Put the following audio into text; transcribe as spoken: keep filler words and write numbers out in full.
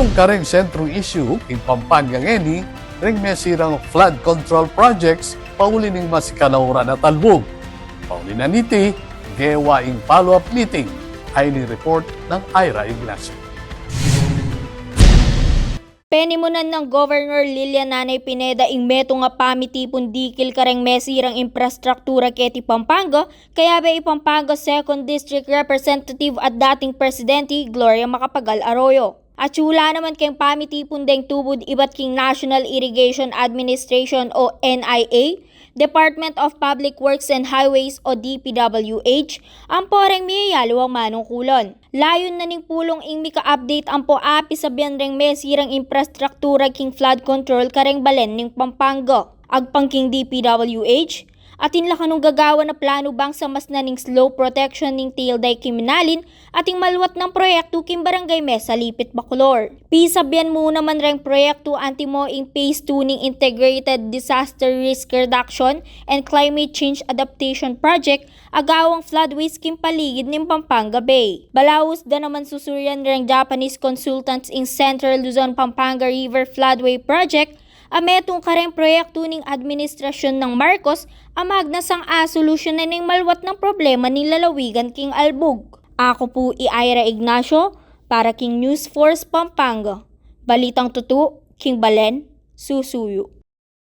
Kareng sentrung issue king Pampanga ngeni, reng mesirang flood control projects, pauli ning masikan a uran at albug. Pauli na niti, gewa ing follow-up meeting. Ayan ing report nang Ira Ignacio. Penimunan nang Governor Lilian Nanay Pineda ing metung a pamitipun dikil kareng mesirang imprastruktura keti Pampanga, kayabe i Pampanga Second District Representative at dating Presidente Gloria Macapagal Arroyo. Atiu la naman keng pamitipun deng tubud ibat king National Irrigation Administration o N I A, Department of Public Works and Highways o D P W H, ampo reng miyayaliwang manungkulan. Layun na ning pulung ing mika-update ampo apisabian reng mesirang imprastruktura king flood control kareng balen ning Pampanga. Agpang king D P W H, atin la kanung gagawan a planu bang samasnan ing slope protection ning tilday king Minalin at ing maluat nang proyektu king Barangay Mesa, Lipit, Bacolor. Pisabian mu naman reng proyektu antimo ing Phase two ning Integrated Disaster Risk Reduction and Climate Change Adaptation Project a gawang floodways king paligid ning Pampanga Bay. Balaus da naman susurian reng Japanese consultants ing Central Luzon Pampanga River Floodway Project a metung kareng proyektu ning administrasyun nang Marcos a magnasang asolusyonan ing maluat nang problema ning lalawigan king albug. Aku pu i Ira Ignacio para king News Force Pampanga. Balitang tutu king balen, susuyu.